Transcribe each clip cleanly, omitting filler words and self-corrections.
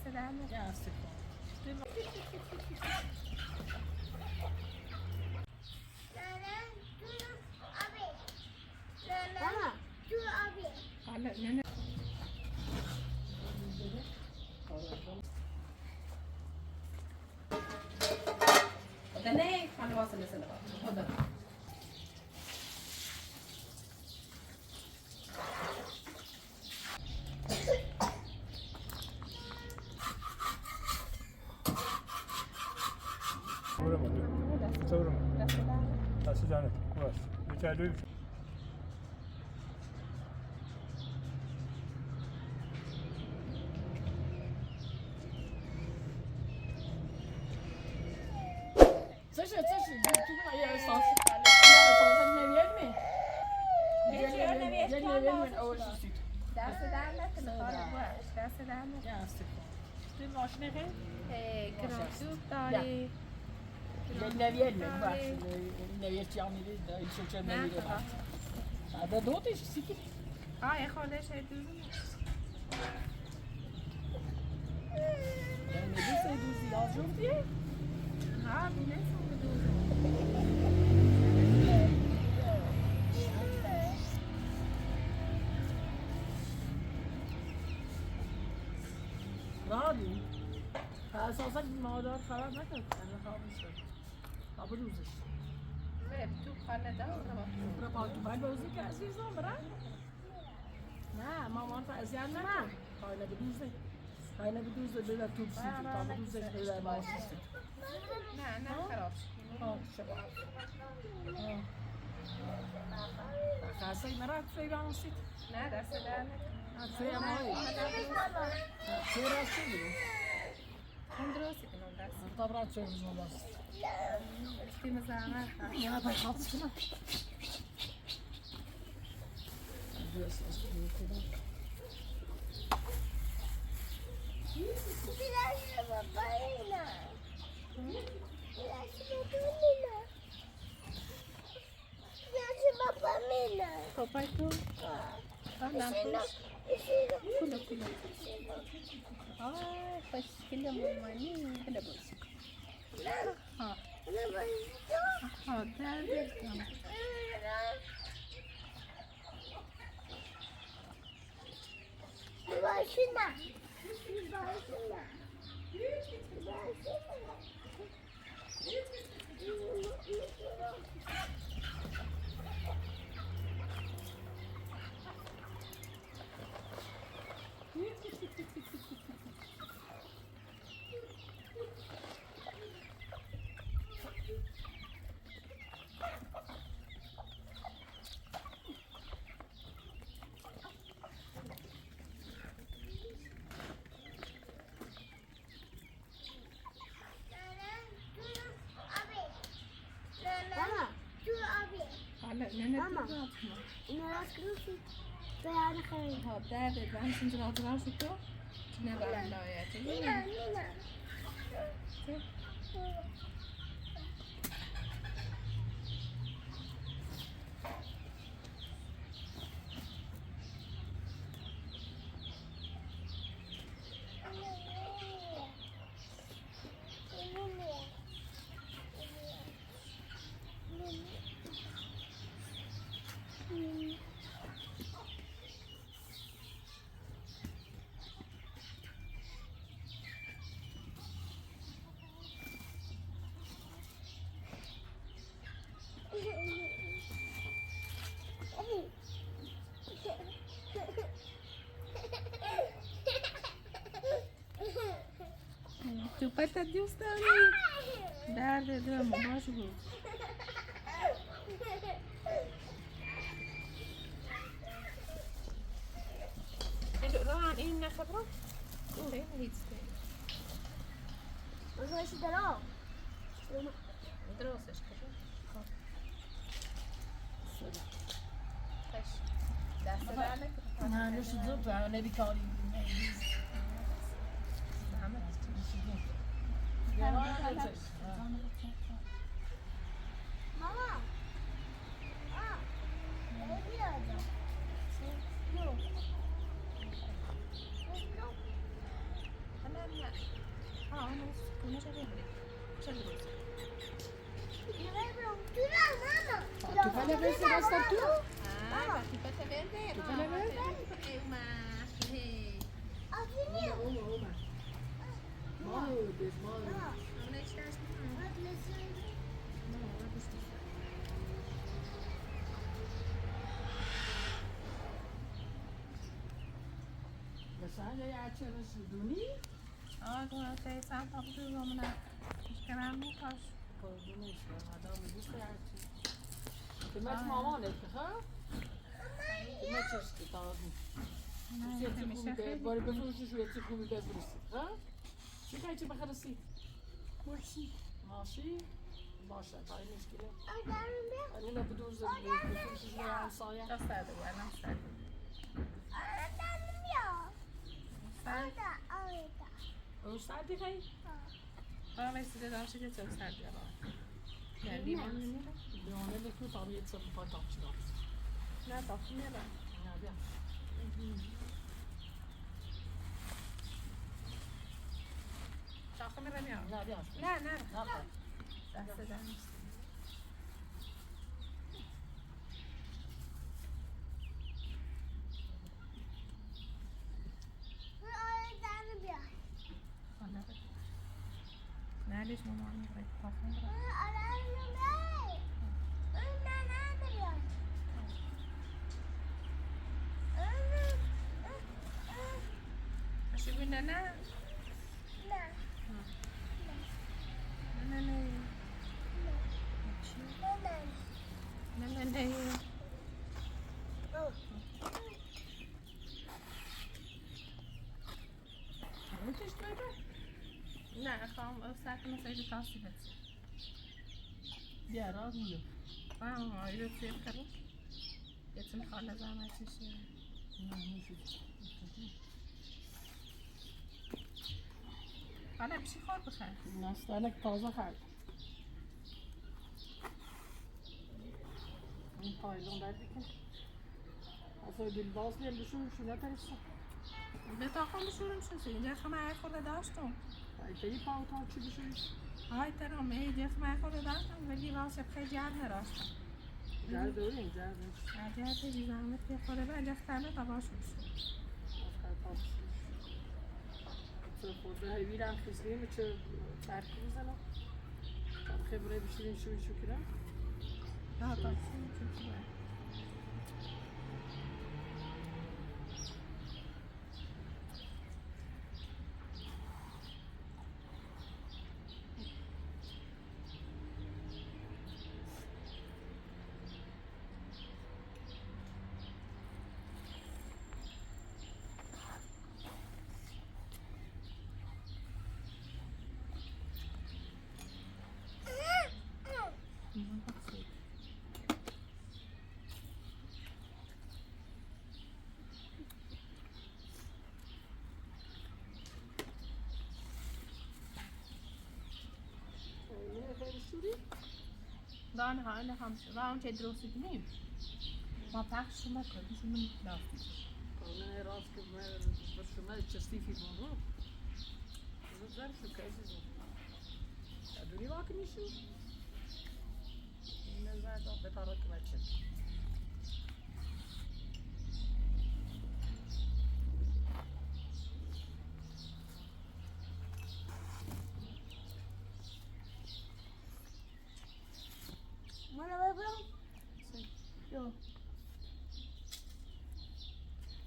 دست در نکنه. حالا نه نه. Nee, van was in de zin. دست در نکنه. خوب است. یه دست در نکنه خاله باش. دست در نکنه. گرانتوب داری. آه خاله شد. ها بینه. رادی اساسا مادر خبر نکرد انا خامس ابو دوزش. تو خانه دار. ربا تو باید بوزی که عزیزم برا نه مامان فازیان نکن خاله بدوزه خاله بدوزه بلا تو بسیتو تا بدوزش بلا ماسیسته. نه نه خراب شد. اه شباب اه خاصه مرات في بانسيت. نه دست در نکنه. في ماي في راسي. اون درست کنم دست. طبعا تشوف بس. تیم زحمت. يا بخاطر كده پاپای تو آه كله كله آه خوشگل مامانی بله باز. ها ها در بردم. حالا نه نه. ها در بردم. تو نه برم. تو پتا دوست داری درد دلم باش بود. این خبره این هیچ درستش کن. دست در نکنه. نه نش تزوج انا بكاري. Tu fai la veste basta tu? Tu fai la veste? نه خواهم سر کنم سعید تاسی بچه بیا راز میگه فهم آیدو تیم خرم یتیم خاله زحمت چشی خاله بشی خور بخیر نستانك تازه خرد این پایلون درد که اصلا بالباز لیم بشون شو نترسه به تا خواهم بشورم شو اینجا خواهم ای خورده داشتم ای پاو تا چی بشوری های ترام ای جخ من خورده داشتم ولی واسه خیلی جر نراستم جر داریم جر جر تیجی زحمت که خورده بعد جخ تنه تا باش بشور خورده های ویرم خیزیم چه فرق میزنم تا خبره بشیرین شوی شو کرم تا تا شو شو دان ها نه هم و اون چه درست کنیم ما پخش شما کردیم شما لاستیک من راست که من شما چستی فی رو زر شو کیسه دونی واقع میشو نظر به تارک بچه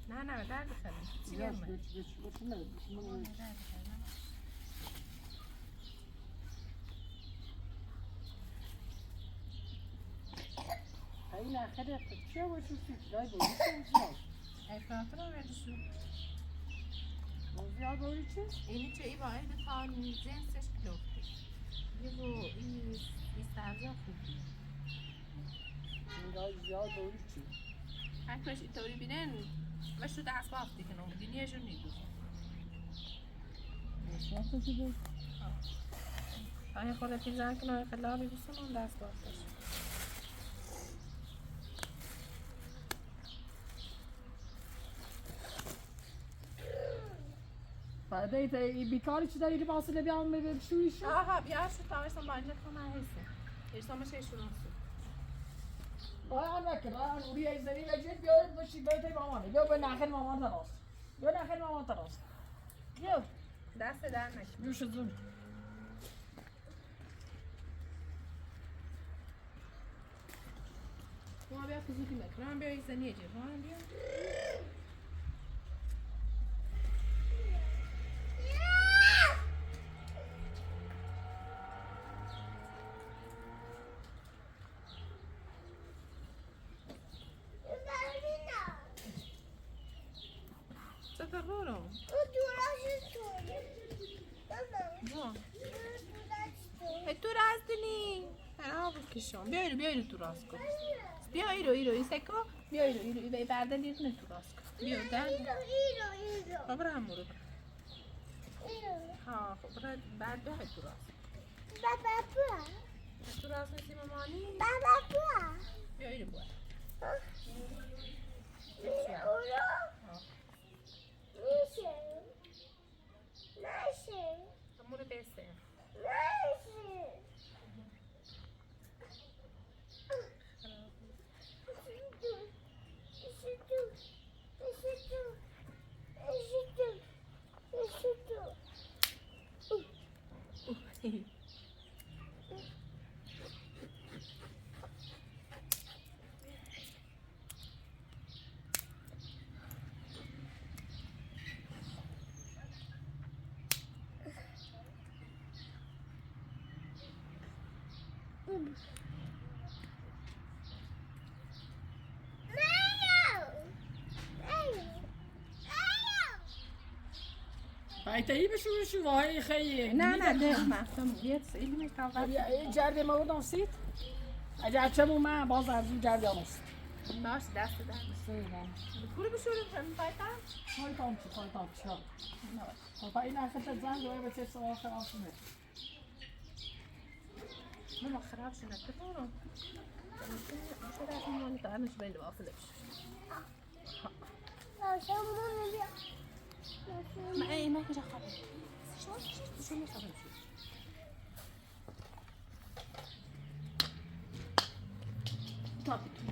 نه نه درد خیلی چی گرمه این آخر چه وشو سی دای بوری چه ای فاتر آوردی شو زیاد بوری چه اینی چه ای باید تا جنسش کلوفتی یه بو این سبزا خوب این زیاد بوری چه حکمش اینطوری بینن و شو دست بافتی که نمیدی نیه نیدو آیا خودت پیزن کنه آیا خلابی بسون اون دست بافتش بعدين بيكاري شو دايري باص اللي بيعمل شو شو آها بیا شو تاوشم با اینجا کنه هسته. ایرسا مشه شروع رايح نكر رايح وريا زني لجيت بيا بشي بيتي مامان بيا بناخر مامان تراس بيا ناخر مامان تراس بيا دست در نکن. بيوش زون ما بیا فضولی نکن. بیا ایزنی جه. ما بیا. چطور برو؟ تو راست نی. خراب کشم. بیا ایرو بیا ایرو تو راست کن. بیا ایرو ایرو ایسکو. بیا ایرو ایرو ایرو بعدا یه دونه تو راست کن. بیا در. خب برو هم برو. ها خب برو بعد بیا تو راست. تو راست نیستی مامانی؟ بیا ایرو بیا. همونو بسته. بعدين بشو شو هاي خي نه نه نه مفتم بیاد سیلی میکنم. جرد ما بودم سیت اجا چمو من باز از اون جرد آنست. باش دست در. پول بشوریم پایتام. پایتام چی پایتام چی خب این آخر زن دوباره به چه سوال خراب شده. ماما خراب شده تفورم. چرا از مامان تا هنوز بین وافل ما اي ما كنت خراب. شو شو شو شو Tabii ki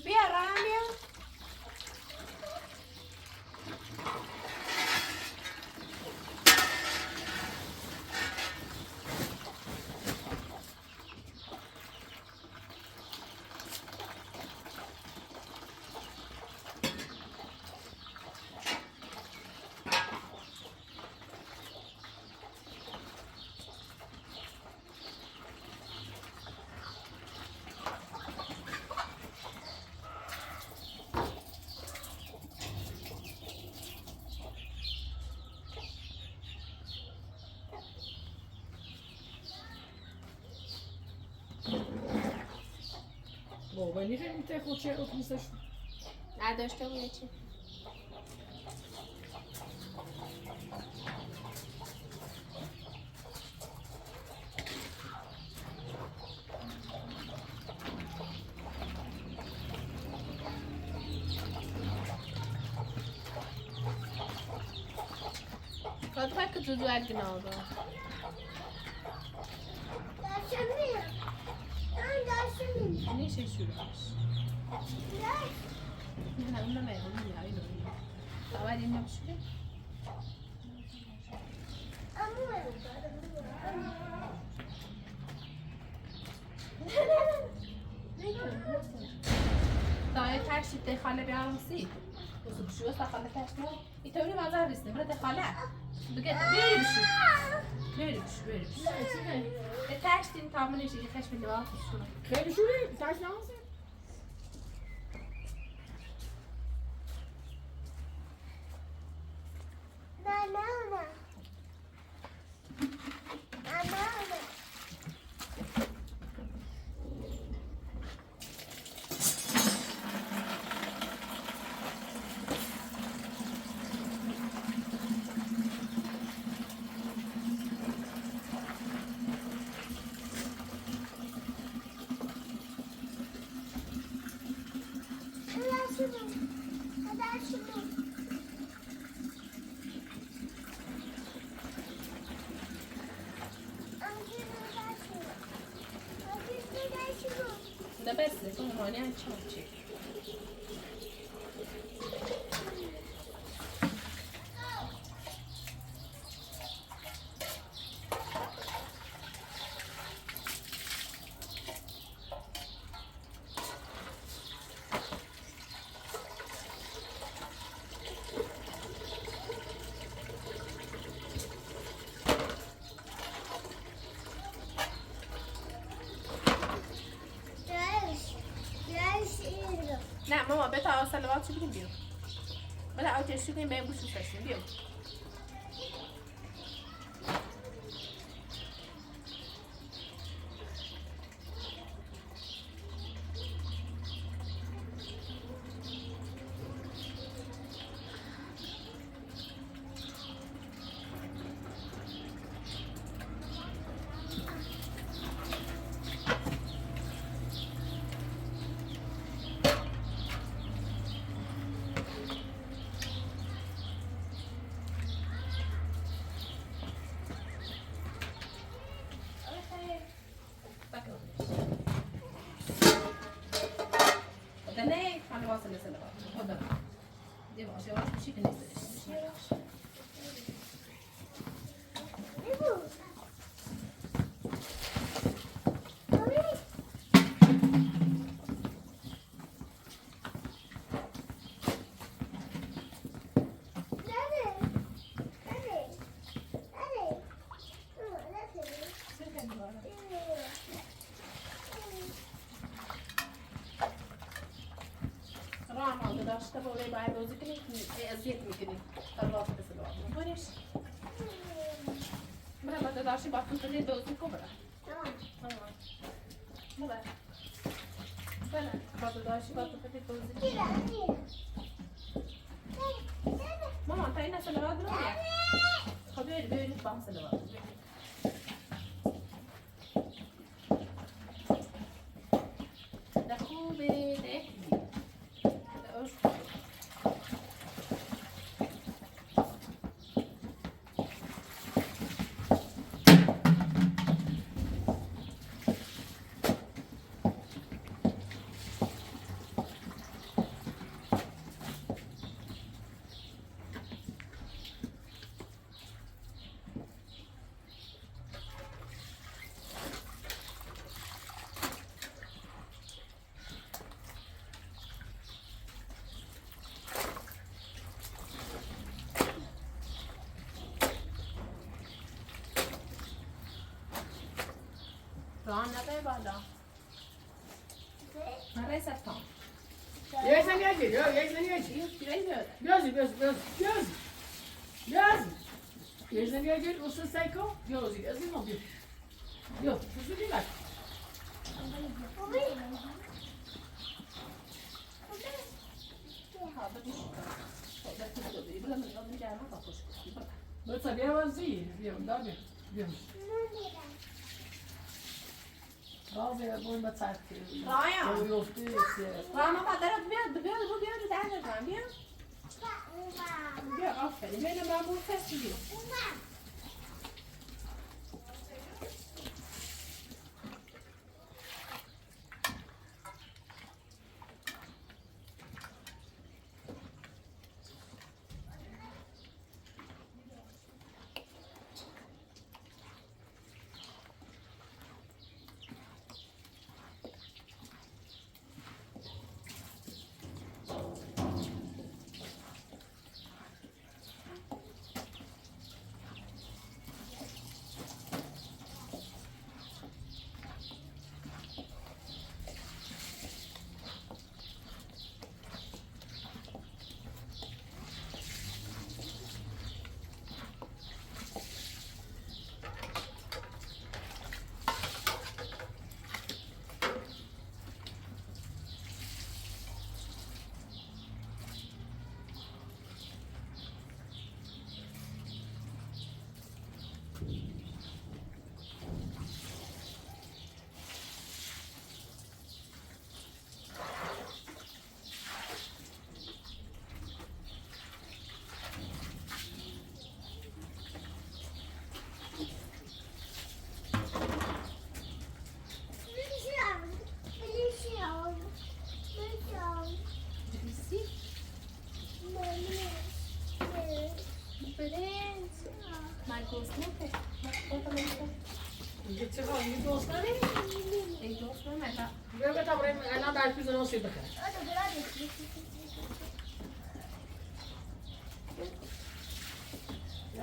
بیا رامیا. بابا نیره میته خود چه اتوبوسش نداشته بود چی؟ Wat ga ik het doen eigenlijk nou dan? ليش يشيلوش؟ نحن قلنا ما يقولوا لي عينه طوالي لنا بشوي. تشتی دخاله بیارم سی. وسو بشو دخاله تشتی. ایتونی مزار نیست. برا دخاله. بگه بیاری بشو. بیاری بشو بیاری بشو. تشتی تامنش یه خشم لباس شو. خیلی شوری تاش ناموسه. ده بس تو مانی چی نه ماما بتا سلوات چی بگیم بیو بلا اوتي شو كاين بين بوشو فاشين بيو داشته باید باید بازی کنی اذیت میکنی الله بس الله برش برا ما داشتی با تو کنی بازی کن برا تمام برا برا با داشتی با تو کنی بازی کن ماما تا این سلوات رو خب بیاری بیاری با هم سلوات ده خوبه ده راه نده بالا. من رئیس تام. راه ما درت بیاد بیاد بیاد تعال بیا بیا آفرین بیا من بو فس بیا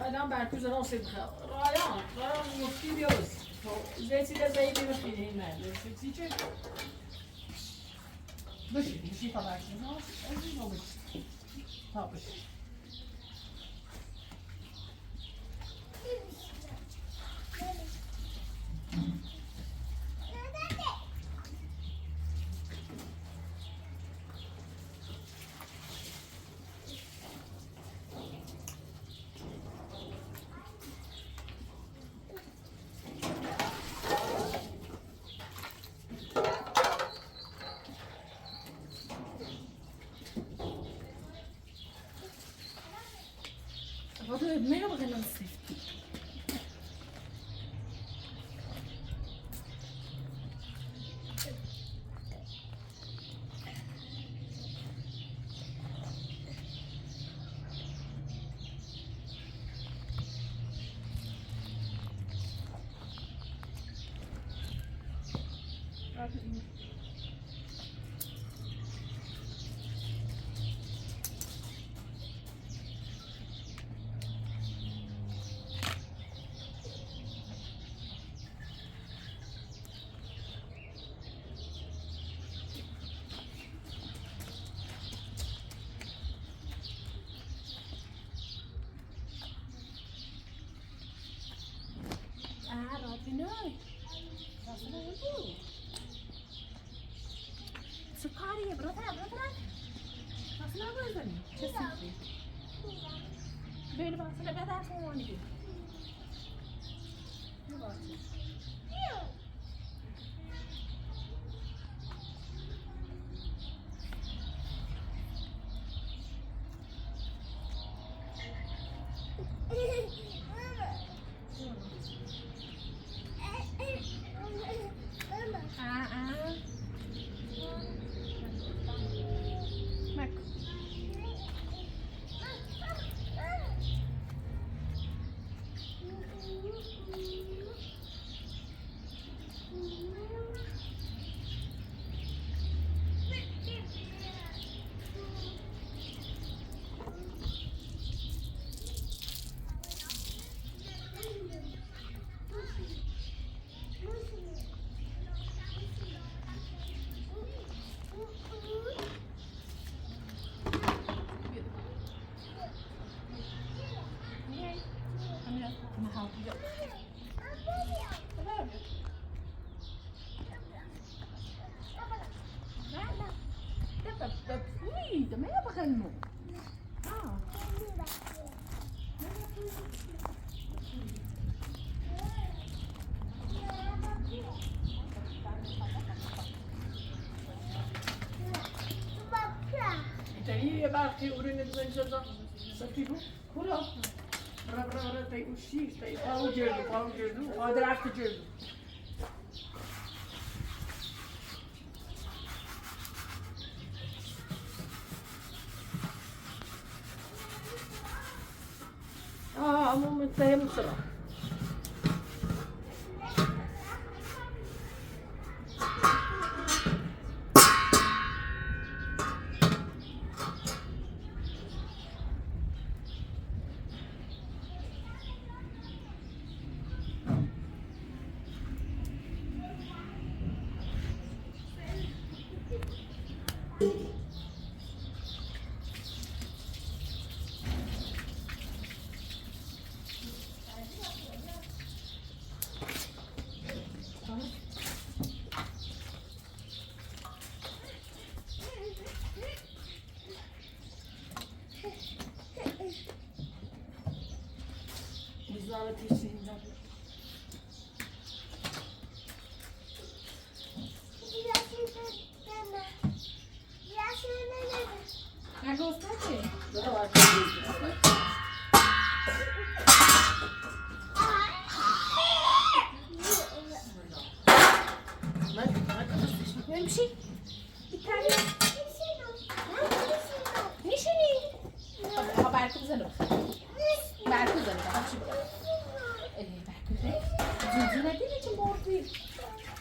الان برکوز الان سید بخیر رایان رایان مفتی بیاز زیتی ده زیتی بخیر نه زیتی چه بشی بشی تا برکوز عزیز بشی تا بشی برقی اورین دزنجا سفتیبو کلا برا برا برا تای اوشی تای پاو جردو پاو جردو پا درخت جردو آه مو متهم بسرعة. نشینی. زلزله دیدی چه مردی؟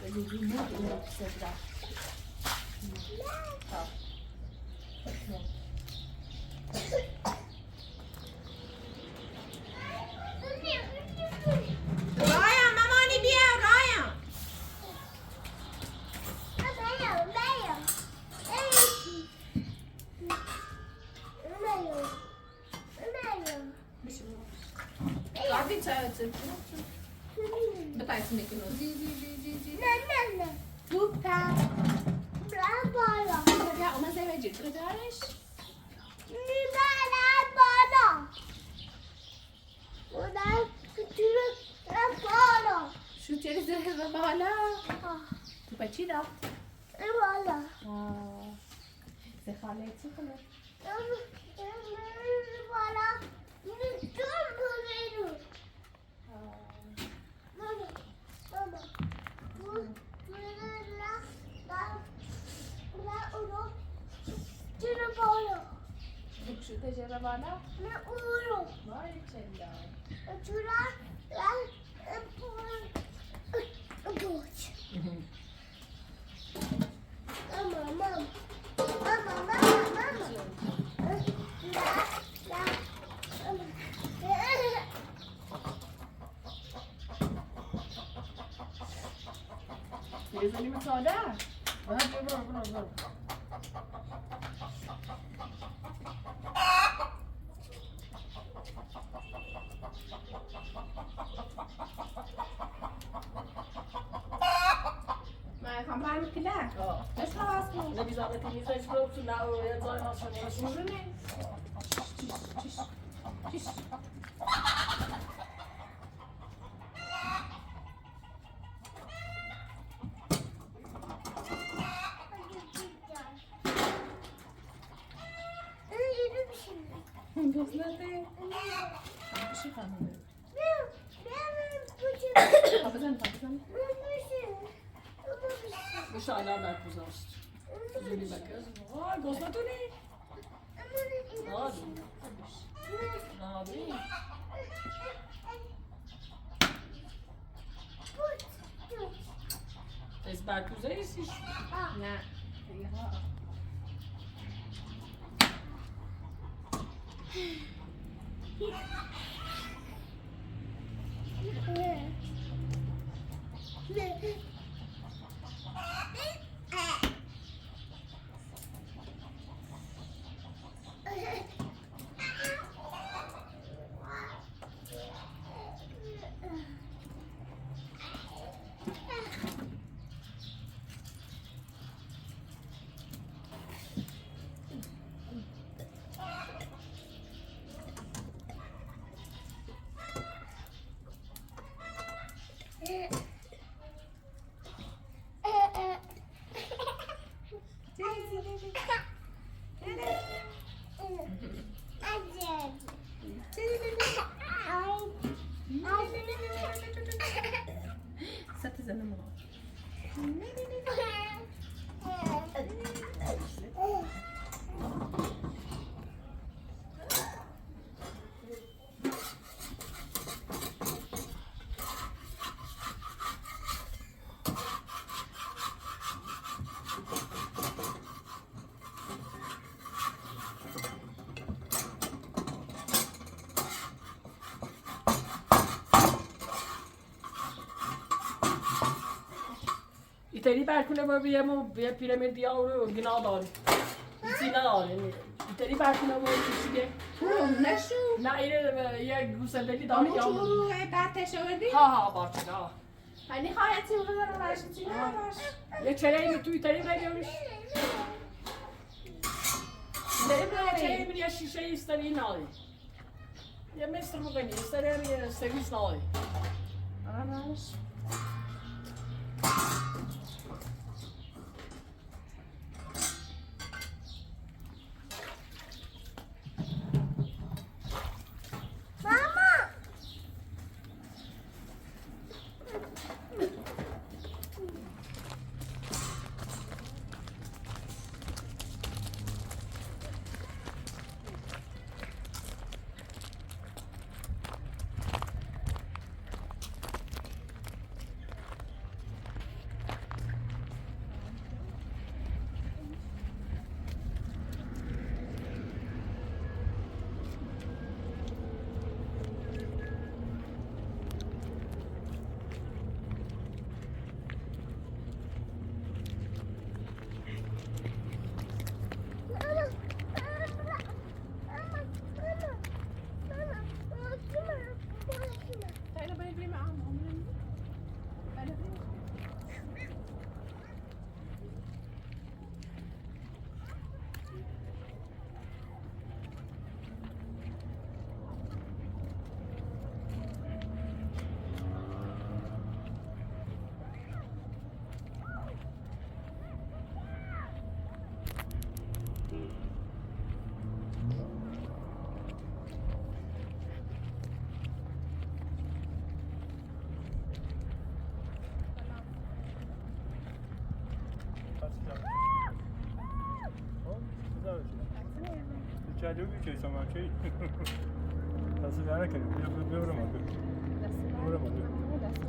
زلزله مرد اون سفره. رایا مامانی بیا رایا. بتاعت میکنو زی زی زی زی زی. توپا. بیا اومد زی بجیر دارش. شو تیری زیر بالا؟ توپا چی رفت؟ زی خاله چی کنه؟ شو تجربه بالا؟ باریکلا. بزنیم ساده. برو برو برو. Maar gaan maar klaar. Dus ga was Ne bir zahmet temizle hiç bırakın. Ne o ya zay haşa. Bu şahane ben kuzast. Zuli bakız. Vay gosna tu ne? Hadi. Hadi. Es berkuze ist. نه. İtali berkune böyle bir yemo bir piramid yavru gina dar. Sina dar. İtali berkune böyle kişiye. نشو. Na ile ya gusendeli dar ya. شو بعد تشاوردی؟ Ha ha bak ha. Hani hayatı kadar uğraştı. Ne var? Ya çeleği mi tu İtali veriyormuş. Ne çeleği mi ya şişeyi ister inali. Ya mestre bu gani ister ya servis nali. Araş. دست در نکنی. بیا بیا برو ما بیا. برو ما بیا.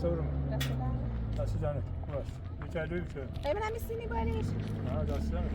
برو ما. دست در نکن. خوب است. یه چای چه؟ ای من سینی بالش. نه دست در نکن.